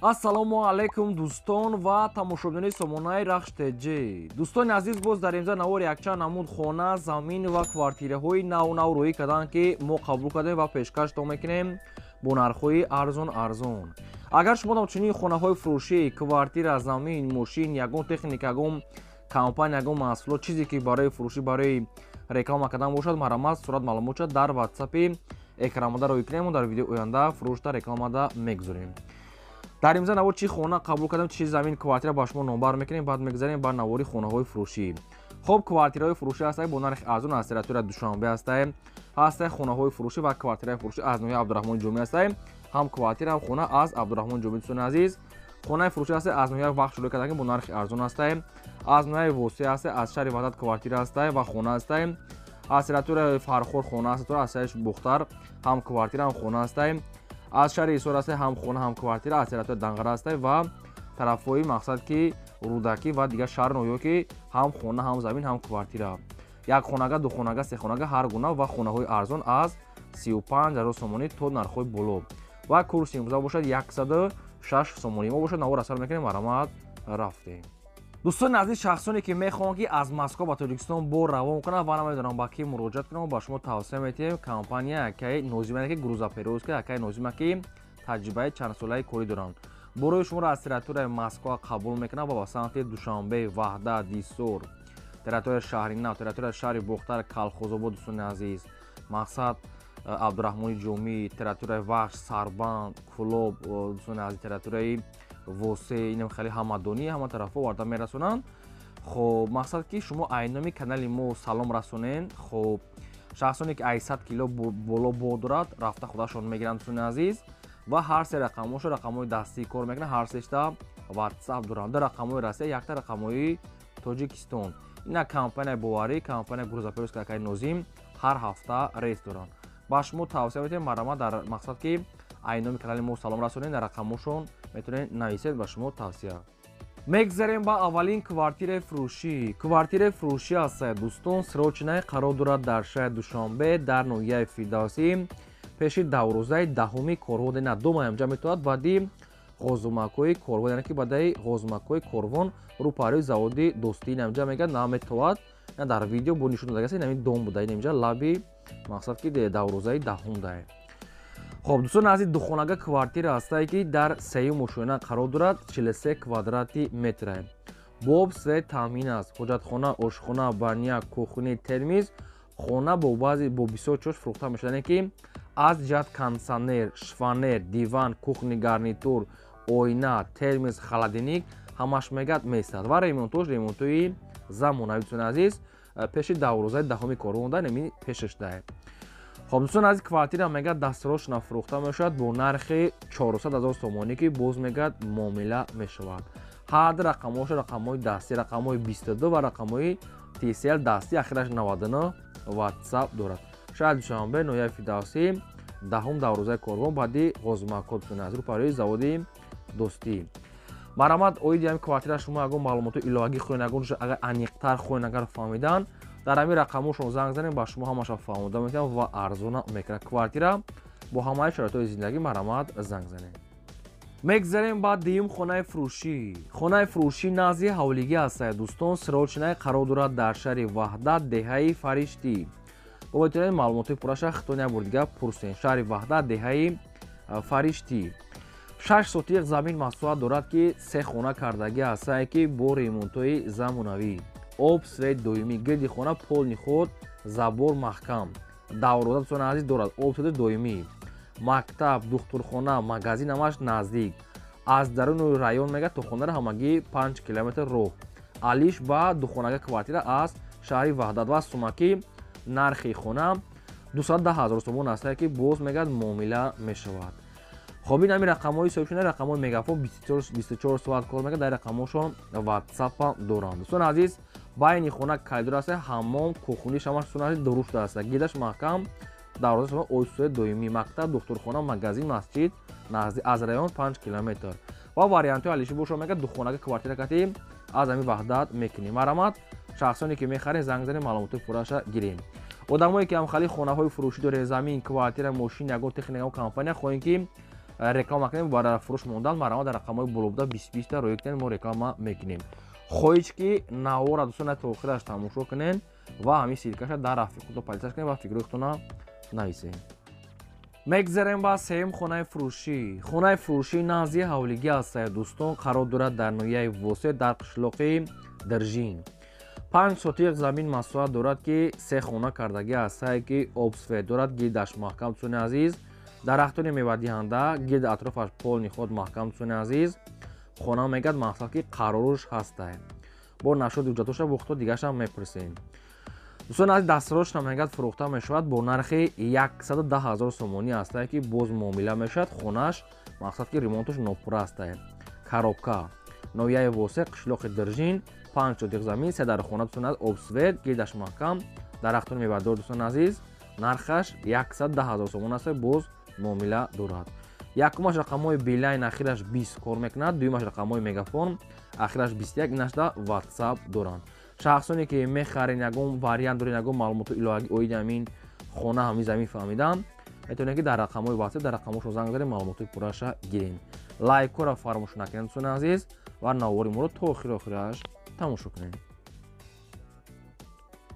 Ассалому алайкум, дӯстон ва тамошобинони сомонаи Рахш ТЖ. Дӯстони азиз, боз дар имза навори якчанд намуд хона, замин ва квартираҳои нав нав рӯӣ карданд, ки мо қабул кардем ва пешкаштон мекунем бо нархҳои арзон арзон. Агар шумо чунин хонаҳои фурӯшӣ, квартира, замин, мошин, ягон техника, ягон компания, ягон маҳсулот, чизе ки барои фурӯшӣ, барои реклама кардан бошад, марҳамат, сурат, маълумотша дар ватсапи экранмода рӯй кунем, дар видеои оянда фурӯшта, рекламада мегузорем. Дар имза навор чӣ хона қабул кардем, чӣ замин, квартира ба шумо номбар мекунем, баъд мегузарем ба навори хонаҳои фурӯшӣ. Хоб, квартираҳои фурӯшӣ ҳастае бо нархи арзон, аз территория Душанбе ҳастае, ҳастае хонаҳои фурӯшӣ ва квартираи фурӯшӣ аз ноҳияи Абдураҳмони Ҷомӣ ҳастае, ҳам квартира, ҳам хона аз Абдураҳмони Ҷомӣ. Дӯстони азиз, хонаи фурӯшӣ ҳастае аз ноҳияи Вахш шурӯъ карда, бо нархи арзон ҳастае, аз ноҳияи Восеъ ҳастае, аз шаҳри Ваҳдат квартира ҳастае ва хона ҳастае, аз территорияи Фархор хона ҳастае, аз шаҳри Бухтар ҳам квартира, ҳам хона ҳастае, аз шаҳри Ҳисор ҳастае ҳам хона, ҳам квартира, аз территорияи Данғара ҳастае ва тарафҳои мақсад ки Рӯдакӣ ва дигар шаҳр ноҳияҳо, ки ҳам хона, ҳам замин, ҳам квартира, як хонага, ду хонага, се хонага, ҳар гуна ва хонаҳои арзон аз 35 000 сомонӣ то нархҳои боло ва курси имрӯза бошад 106 сомонӣ. Мо бошад навор асар мекунем, марҳамат, рафтем. Дӯстони азиз, шахсоне ки мехоҳанд, ки аз Москва ба Тоҷикистон бор равон кунанд ва намедонам ба кӣ муроҷиат кунам, ба шумо тавсия метиҳем компания якаи Нозима, ки грузоперевозка якаи Нозима, ки таҷрибаи чандсолаи корӣ доранд. Борои шуморо аз территорияи Москва қабул мекунанд ва ба самти Душанбе, Ваҳдат, Ҳисор, территорияи шаҳри Нав, территорияи шаҳри Бохтар, Калхозобод, дӯстони азиз, мақсад Абдураҳмони Ҷомӣ, территорияи Вахш, Сарбанд, Кӯлоб, дӯстони азиз, территорияи Восе, инам хеле ҳамадонӣ, ҳама тарафҳо оварда мерасонанд. Хоб, мақсад ки шумо айноми канали мо салом расонен. Хоб, шахсоне ки 800 кило боло бор дорад, рафта худашон мегиранд, дӯстони азиз, ва ҳар се рақамҳошо рақамҳои дастӣ кор мекунанд, ҳар сешта ватсап доранд: ду рақамҳои Россия, якта рақамҳои Тоҷикистон. Ина компанияи боварӣ, компания грузоперевозка акаи Нозим, ҳар ҳафта рейс доранд. Ба шумо тавсия метиҳем, марҳамат, дар мақсад ки айноми канали мо салом расонед, дар рақамҳошон метавонед нависед, ба шумо тавсия. Мегзарем ба аввалин квартираи фурӯшӣ. Квартираи фурӯшӣ ҳастае, дӯстон, срочный, қарор дорад дар шаҳри Душанбе, дар ноҳияи Фирдавсӣ, пеши даврӯзаи даҳуми корвон, на дома ҳамҷа метавад, баъди ғозумакҳои корвон, яъне ки баъдаи ғозумакҳои корвон, рӯпарӯи заводи Дӯстӣ инамҷа мегӯяд, наметавад дар видео бо нишон додагааст, инами дом буда, инамҷа лаби мақсад ки даврӯзаи даҳум дае. Хоб, дӯстони азиз, духонага квартира ҳастае, ки дар сеюм ошёна қарор дорад, 43 квадрати метре, бо об, свет таъмин аст, ҳоҷатхона, ошхона, баня, кухни, термиз. Хона бо баъзе бо бисёр чош фурӯхта мешавад, яъне ки аз ҷиҳат кондитсионер, шифоньер, диван, кухонный гарнитур, оина, термиз, холодильник ҳамаш мегӯяд месад ва ремонтош ремонтои замонавӣ. Дӯстони азиз, пеши даврӯзаи даҳуми корвон да, неми пешаш дае. Хоб, дӯстони азиз, квартира мегӯяд дастрочно фурӯхта мешавад бо нархи 400 000 сомонӣ, ки боз мегӯяд муомила мешавад. Ҳар ду рақамҳошо рақамҳои дастӣ, рақамҳои 22 ва рақамҳои Tcell дастӣ, ахираш 99, ватсап дорад. Шаҳри Душанбе, ноҳияи Фирдавсӣ, даҳум даврӯзаи корвон, баъди ғозумакҳо, дӯстони азиз, рӯпарӯи заводи Дӯстӣ. Марҳамат, оиди ҳамин квартира шумо ягон маълумоти иловагӣ хоҳед, ягон агар аниқтар хоҳед, агар фаҳмидан, дар ҳамин рақамҳошон занг занед, ба шумо ҳамаша фаҳмода метавонад ва арзона мекунад квартира бо ҳамаи шароитҳои зиндагӣ. Марҳамат, занг занед. Мегзарем ба дуюм хонаи фурӯшӣ. Хонаи фурӯшӣ назди ҳавлигӣ ҳастае, дӯстон, срочный, қарор дорад дар шаҳри Ваҳдат, деҳаи Фариштӣ. Бо метавонед маълумоти пурраша хитон як бор дига пурсен. Шаҳри Ваҳдат, деҳаи Фариштӣ, 6 сотиқ замин масоҳат дорад, ки се хона кардагӣ ҳастае, ки бо ремонтҳои замонавӣ, об, свет доимӣ, гирди хона полный ход, забор маҳкам, давроза, дӯстони азиз, дорад, об, свет доимӣ, мактаб, духтурхона, магазин ҳамаш наздик. Аз даруни район мегӯяд то хонара ҳамагӣ 5 километр роҳ. Алиш ба духонага квартира аз шаҳри Ваҳдат ва сумакӣ нархи хона 210 000 сомон ҳастае, ки боз мегӯяд муомила мешавад. Хоб, ин ҳамин рақамҳои соҳибшуда, рақамҳои Мегафон, 24 соат кор мекунад, дар рақамҳошон ватсапа доранд. Дӯстони азиз, байни хона коридор аст, ҳаммом, кухниш ҳамаш, дӯстони азиз, дуруст аст, гирдаш маҳкам, дарвоза, осуя доимӣ, мактаб, духтурхона, магазин, масҷид наздик, аз район 5 километр ва вариантҳои алиши бошо мегӯяд духонага квартира кати аз ҳамин Ваҳдат мекунем. Марҳамат, шахсоне ки мехаред, занг занед, маълумоти пурраша гирем. Одамое ки ҳамхали хонаҳои фурӯшӣ доред, замин, квартира, мошин, ягон техника, компания хоҳем, ки Реклама кунем барои фурӯш мондан, марҳамат, дар рақамҳои болобуда 20 20 рӯй кунед, мо реклама мекунем. Хоҳиш, ки навора, дӯстон, то охираш тамошо кунед ва ҳамин ссылка ша дар рафиқ худро поделиться кунед ва фикрҳои худтона нависед. Мегзарем ба сеюм хонаи фурӯшӣ. Хонаи фурӯшӣ назди ҳавлигӣ ҳастад, дӯстон, қарор дорад дар ноҳияи Восеъ, дар қишлоқи Диржин. 5 сотиқ замин масоҳат дорад, ки се хона кардагӣ ҳастае, ки об, свет дорад, гирдаш маҳкам, дӯстони азиз, дарахтони мевадиҳанда гирди атрофаш, полный худ маҳкам. Дӯстони азиз, хона мегӯяд, мақсад ки қароруш ҳастае, бо нашоди ҳуҷҷатоша бухто дигарашам мепурсем. Дӯстони азиз, дастрошна мегӯяд, фурӯхта мешавад бо нархи 110 ҳазор сомонӣ ҳастае, ки боз муомила мешавад. Хонаш, мақсад ки ремонташ нопурра ҳастае, коробка. Ноҳияи Восеъ, қишлоқи Диржин, 5 сотиқ замин, се дар хона, дӯстони азиз, об, свет, гирдаш маҳкам, дарахтони мевадор. Дӯстони азиз, нархаш 110 ҳазор сомон аст, боз муомила дорад. Якумаш рақамҳои Билайн, ахираш 20 кор мекунад, дуюмаш рақамҳои Мегафон, ахираш 21, инашда Ватсап доранд. Шахсоне ки мехарен, ягон вариант дорен, ягон маълумоту иловагӣ оиди ҳамин хона, ҳамин замин фаҳмидан, метавонед, ки дар рақамҳои Ватсап, дар рақамҳошо занг занед, маълумотҳои пурраша гирен. Лайкҳоро фаромӯш накунед, дӯстони азиз, ва навори моро то охири охираш тамошо кунед.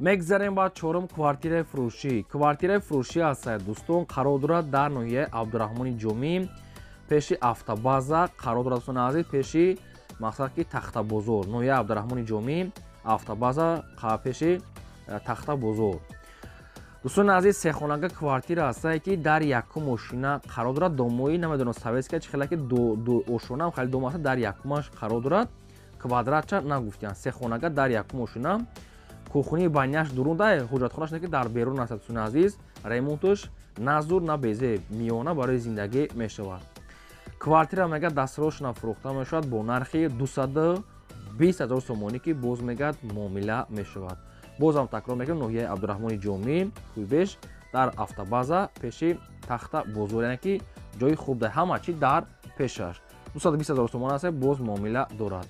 Мегзарем ба чорум квартираи фурӯшӣ. Квартираи фурӯшӣ ҳастад, дӯстон, қарор дорад дар ноҳияи Абдураҳмони Ҷомӣ, пеши автобаза қарор дорад, дӯстони азиз, пеши, мақсад ки, Тахтабозор. Ноҳияи Абдураҳмони Ҷомӣ, автобаза, пеши Тахтабозор. Дӯстони азиз, сехонага квартира ҳастае, ки дар якум ошина қарор дорад. Домои, намедонам, советская чи хела, ки ошонаам хеле дом аст, дар якумаш қарор дорад. Квадратча нагуфтиян. Сехонага дар якум ошина, кухни, баняш дурунда, ҳуҷҷатхонаш не, ки дар берун аст. Дӯстони азиз, ремонташ на зур, на безеб, миёна, барои зиндагӣ мешавад. Квартира мегӯяд, дастрошна фурӯхта мешавад бо нархи 220 000 сомонӣ, ки боз мегӯяд, муомила мешавад. Бозам такрор мекунем: ноҳияи Абдураҳмони Ҷомӣ, Кӯйбеш, дар автобаза, пеши Тахта бозор, яъне ки ҷои хуб да, ҳама чи дар пешаш. 220 000 сомон аст, боз муомила дорад.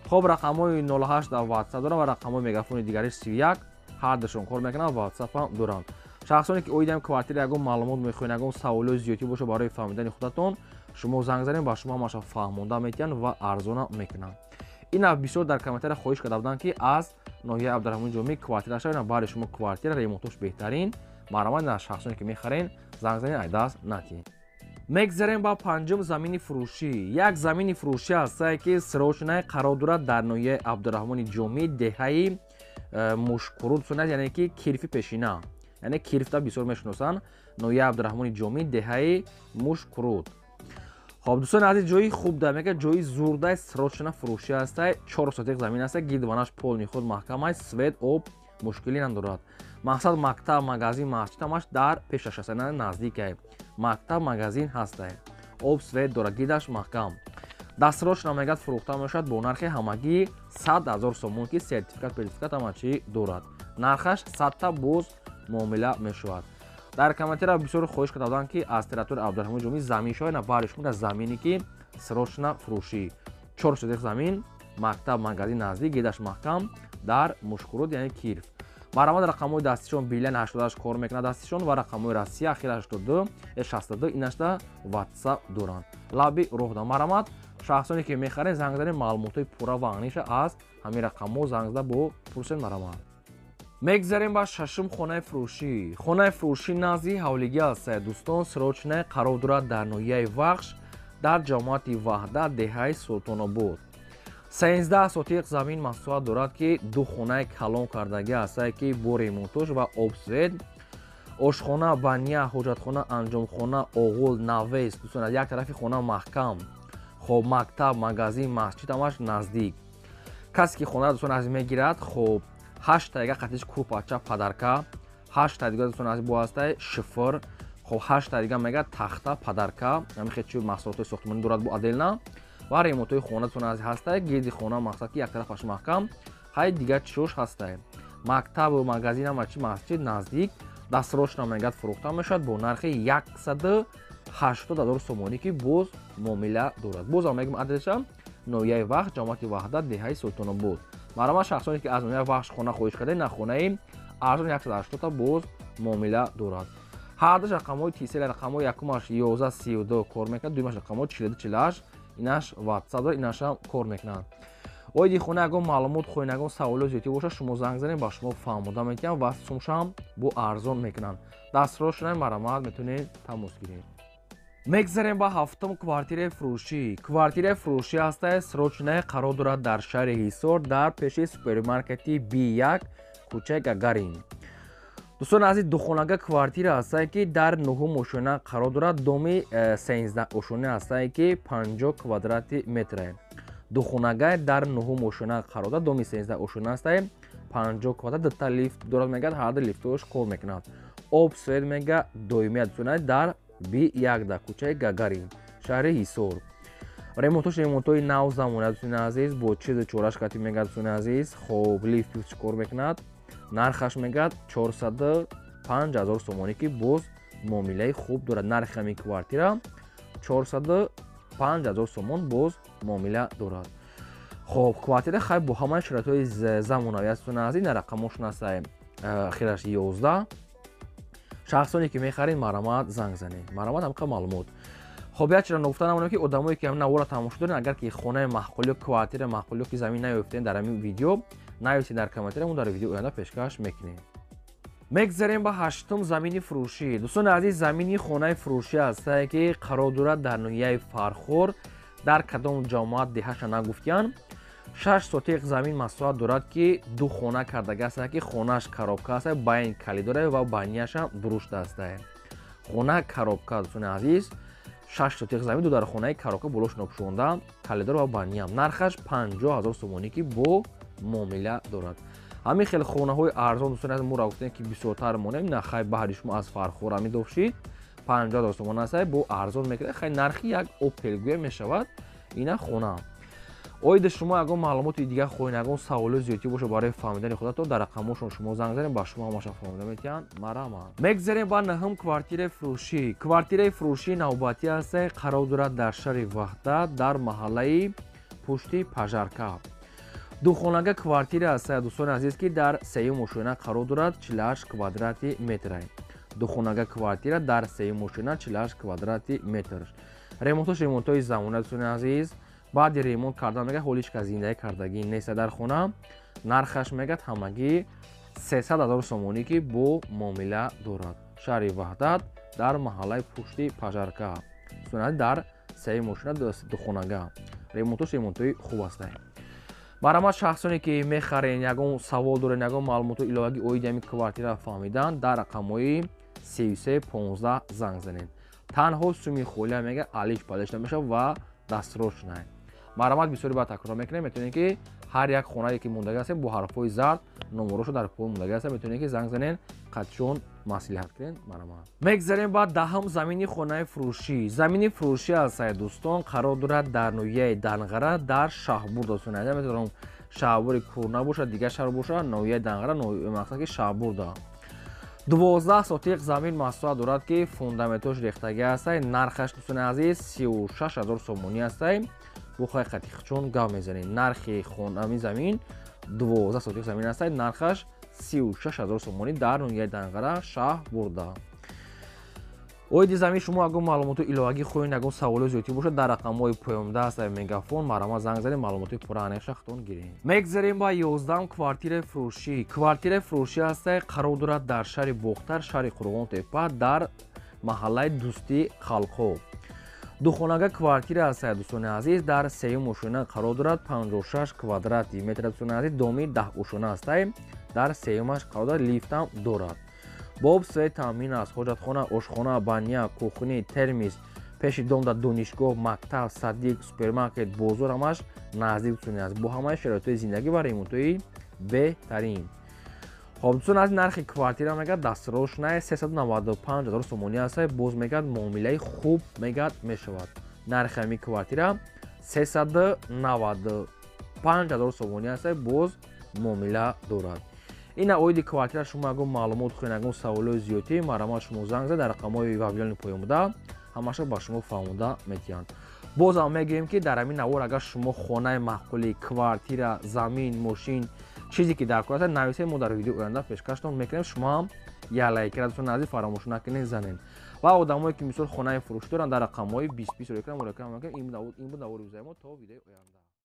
Хоб, рақамҳои 08 дар Ватсап доранд ва рақамҳои Мегафони дигариш 31, ҳардушон кор мекунанд, Ватсапам доранд. Шахсоне ки оиди ҳам квартира ягон маълумот мехоҳед, ягон саволҳои зиёдӣ боша барои фаҳмидани худатон, шумо занг занед, ба шумо ҳамаша фаҳмонда метиҳанд ва арзона мекунанд. Ина бисёр дар комментария хоҳиш карда буданд, ки аз ноҳияи Абдураҳмони Ҷомӣ квартира шава. Баъди шумо квартира ремонтош беҳтарин. Марҳамат, на шахсоне ки мехарен, занг занед, ай даст натиҳед. Мегзарем ба панҷум замини фурӯшӣ. Як замини фурӯшӣ ҳастае, ки срочная, қарор дорад дар ноҳияи Абдураҳмони Ҷомӣ, деҳаи Мушкуруд, сунат, яъне ки Кирфи пешина, яъне Кирфта бисёр мешиносанд. Ноҳияи Абдураҳмони Ҷомӣ, деҳаи Мушкуруд. Хоб, дӯстони азиз, ҷои хуб да, мега, ҷои зурдай, срочно фурӯшӣ ҳастай. 4 сотиқ замин аста, гирдванаш полный худ маҳкам аст, свет, об мушкилӣ надорад. Мақсад, мактаб, магазин, масҷид ҳамаш дар пешаш аст, наздикай мактаб, магазин ҳастай, об, свет дорад, гирдаш маҳкам. Дастрошна мегӯяд, фурӯхта мешавад бо нархи ҳамагӣ 100 000 сомон, ки сертификат, пертификат ҳама чӣ дорад. Нархаш 100-та, боз муомила мешавад. Дар комментария бисёр хоҳиш карда буданд, ки аз территорияи Абдураҳмони Ҷомӣ замин шавад. На, бари шумо дар замине, ки срочно фурӯшӣ, 4 сотиқ замин, мактаб, магазин наздик, гирдаш маҳкам, дар Мушкуруд, яъне Кирф. Марҳамат, рақамҳои дастишон Билайн 88 кор мекунад дастишон ва рақамҳои Россия ахир 82 62, инашда Ватсап доранд. Лаби роҳда. Марҳамат, шахсоне ки мехаред, занг занед, маълумотҳои пурра ва аниша аз ҳамин рақамҳо занг зада бо пурсед. Марҳамат. Мегзарем ба шашум хонаи фурӯшӣ. Хонаи фурӯшӣ назди ҳавлигӣ ҳастад, дӯстон, срочная, қарор дорад дар ноҳияи Вахш, дар ҷамоати Ваҳдат, деҳаи Султонобод. 13 сотиқ замин масоҳат дорад, ки ду хонаи калон кардагӣ ҳастае, ки бо ремонтош ва об, свет, ошхона, баня, ҳоҷатхона, анҷомхона, оғул, навес. Дӯстон, аз як тарафи хона маҳкам. Хоб, мактаб, магазин, масҷид ҳамаш наздик. Касе ки хона, дӯстон аз, мегирад, хоб, ҳашта яга қатиш курпача подарка, ҳашта дига, дӯстон аз, бо ҳастай шифр, хоб, ҳашта дига мега тахта подарка. Ҳамин хел чи маҳсулотҳои сохтмонӣ дорад бо отдельно ва ремонтҳои хона, дӯстон аз, ҳастай. Гирди хона, мақсад ки, як тарафаш маҳкам, ҳай дигар чиёш ҳастай, мактабу магазин, ҳама чи, масҷид наздик. Дастрошна мегӯяд, фурӯхта мешавад бо нархи 180 000 сомонӣ, ки боз муомила дорад. Бозам мегӯям адреса: ноҳияи Вахш, ҷамоати Ваҳдат, деҳаи Султонобод. Марҳамат, шахсоне ки аз ноҳияи Вахш хона хоҳиш кардаед, на хонаи арзон 180-та, боз муомила дорад. Ҳардаш рақамҳои Tcell, рақамҳои якумаш 1132 кор мекунад, дуюмаш рақамҳои 4248, инаш WhatsApp дорад, инашам кор мекунад. Оиди хона ягон маълумот хоҳед, ягон саволиё зиёдтӣ бошад, шумо занг занед, ба шумо фаҳмода метиҳам ва сумшам бо арзон мекунанд. Дастро шунай, марамат, метавонед тамос гиред. Мегзарем ба ҳафтум квартираи фурӯшӣ. Квартираи фурӯшӣ ҳастае срочная, қарор дорад дар шаҳри Ҳисор, дар пеши супермаркети B1, кӯчаи Гагарин. Дӯстони азиз, духонага квартира ҳастае, ки дар нуҳум ошёна қарор дорад, доми 13 ошёна ҳастае, ки 50 квадрати метре. Духонага дар нуҳум ошёна қарор дорад, доми 13 ошёна ҳастае, 50 квадрат, дута лифт дорад, мегӯяд, ҳарду лифтош кор мекунад. Об, свет, мега, доимия. Дӯстони, дар B1, дар кӯчаи Гагарин, шаҳри Ҳисор. Ремонтош ремонтҳои нав замона, дӯстони азиз, бо чизи чораш кати, мегӯяд, дӯстони азиз. Хоб, лифт чӣ кор мекунад. Нархаш, мегӯяд, 405 ҳазор сомонӣ, ки боз муомилаи хуб дорад. Нархи ҳамин квартира 405 ҳазор сомон, боз муомила дорад. Хоб, квартира хай бо ҳамаи шароитҳои замонавӣ аст, дӯстони азиз. На, рақамошон ҳастае ахираш 11. Шахсоне ки мехаред, марамат, занг занед, марамат, ҳамқа маълумот. Хоб, як чиро ногуфта намонем, ки одамое ки ҳамин навора тамошо доред, агар ки хонаи маъқулё, квартира маъқулё, ки замин наёфтем, дар ҳамин видео нависед дар комментария, мо дар видео оянда пешкаш мекунем. Мегзарем ба ҳаштум замини фурӯшӣ. Дӯстони азиз, замини хонаи фурӯшӣ ҳастае, ки қарор дорад дар ноҳияи Фархор, дар кадом ҷамоат, деҳаша нагуфтиянд. 6 сотиқ замин масоҳат дорад, ки ду хона кардага ҳастае, ки хонааш коробка ҳастае, байн калидорае ва баняшам дурушт ҳастае. Хона коробка, дӯстони азиз, 6 сотиқ замин, ду дар хонаи коробка, болош нопӯшонда, калидор ва баниям. Нархаш 50 000 сомонӣ, ки бо муомила дорад. Ҳамин хел хонаҳои арзон, дӯстони азиз, моро гуфтем, ки бисёртар монем. На, хай, баҳри шумо аз Фархор ҳамин дофшид, 50 000 сомон ҳастае, бо арзон мекунад. Хай, нархи як Опел гӯя мешавад ина хона. Оиди шумо ягон маълумоти дигар хоҳед, ягон саволои зиёдтӣ бошад барои фаҳмидани худатон, дар рақамҳошон шумо занг занед, ба шумо ҳамаша фаҳмида метиҳанд, марама. Мегзарем ба наҳум квартираи фурӯшӣ. Квартираи фурӯшии навбатӣ ҳастае, қарор дорад дар шаҳри Ваҳдат, дар маҳаллаи пушти пожарка. Духонага квартира ҳастае, дӯстони азиз, ки дар сеюм ошёна қарор дорад, 48 квадрати метре. Духонага квартира дар сеюм ошёна, 48 квадрати метр. Ремонтош ремонтҳои замона, дӯстони азиз, баъди ремонт кардан, мега, ҳоло ҳеч кас зиндагӣ кардагӣ неста дар хона. Нархаш, мегӯяд, ҳамагӣ 300 ҳазор сомонӣ, ки бо муомила дорад. Шаҳри Ваҳдат, дар маҳаллаи пушти пожарка, дар сеюм ошёна, духонага. Ремонтош ремонтҳои хуб ҳастанд. Марҳамат, шахсоне ки мехарен, ягон савол дорен, ягон маълумоти иловагӣ оиди ҳамин квартира фаҳмидан, дар рақамҳои 33 15 занг занед. Танҳо суми холия, мега, алиш палиш намешавад ва дастрош шунед. Марҳамат, бисёри баъд такрор мекунем, метавонед, ки ҳар як хонае ки мондага ҳастем, бо ҳарфҳои зард номерошо дар поён мондага ҳастем, метавонед, ки занг занед, қатшон маслиҳат кунед, марҳамат. Мегзарем ба даҳум замини хонаи фурӯшӣ. Замини фурӯшӣ ҳастае, дӯстон, қарор дорад дар ноҳияи Данғара, дар Шаҳбур. Дӯстони, метавонам Шаҳбури кур набошад, дигар шаҳр бошад, ноҳияи Данғара, мақсад ки Шаҳбурда. 12 сотиқ замин масоҳат дорад, ки фундаментош рехтагӣ ҳастае. Нархаш, дӯстони азиз, 36 000 сомонӣ ҳастае, бо хай қатиқчон гап мезанем. Нархи хонами замин, 12 сотиқ замин ҳастае, нархаш 36 000 сомонӣ, дар ноҳияи Данғара, Шаҳбурда. Оиди замин шумо ягон маълумоти иловагӣ хоҳед, ягон саволои зиёдтӣ бошад, дар рақамҳои поёнда аст Мегафон, марҳамат, занг занед, маълумоти пурра аниқша худтон гиред. Мегзарем ба 11-ум квартираи фурӯшӣ. Квартираи фурӯшӣ ҳастае, қарор дорад дар шаҳри Бохтар, шаҳри Қурғонтепа, дар маҳаллаи Дӯстии халқҳо. Духонага квартира ҳастае, дӯстони азиз, дар сеюм ошёна қарор дорад, 56 квадрати метр. Дӯстони азиз, доми 10 ошёна ҳастае, дар сеюмаш қарор дорад, лифтам дорад, бо об, свет таъмин аст, ҳоҷатхона, ошхона, баня, кухня, термис. Пеши дом дар донишгоҳ, мактаб, садик, супермаркет, бозор ҳамаш наздик, дӯстони азиз, бо ҳамаи шароитҳои зиндагӣ ва ремонтҳои беҳтарин. Хоб, дӯстон, аз нархи квартира, мегӯяд, дастрочная 395 ҳазор сомонӣ аст, боз, мегӯяд, муомилаи хуб, мегӯяд, мешавад. Нархи ҳамин квартира 395 ҳазор сомонӣ аст, боз муомила дорад. Ина оиди квартира шумо ягон маълумот хоҳед, ягон саволои зиёдтӣ, марҳамат, шумо занг зад дар рақамҳои вавилони поён буда, ҳамаша ба шумо фаҳмода метиҳанд. Бозам мегӯем, ки дар ҳамин навор агар шумо хонаи маъқулӣ, квартира, замин, мошин, Чизе ки дар кор аст, нависед, мо дар видеои оянда пешкаштон мекунем. Шумо ҳам як лайкера, дӯстони азиз, фаромӯш накунед, занед. Ва одамое ки, мисол, хонаи фурӯшӣ доранд, дар рақамҳои 20 20 рӯй кунанд, муроҷиат мекунем. Ин буд навори мо. То видеои оянда.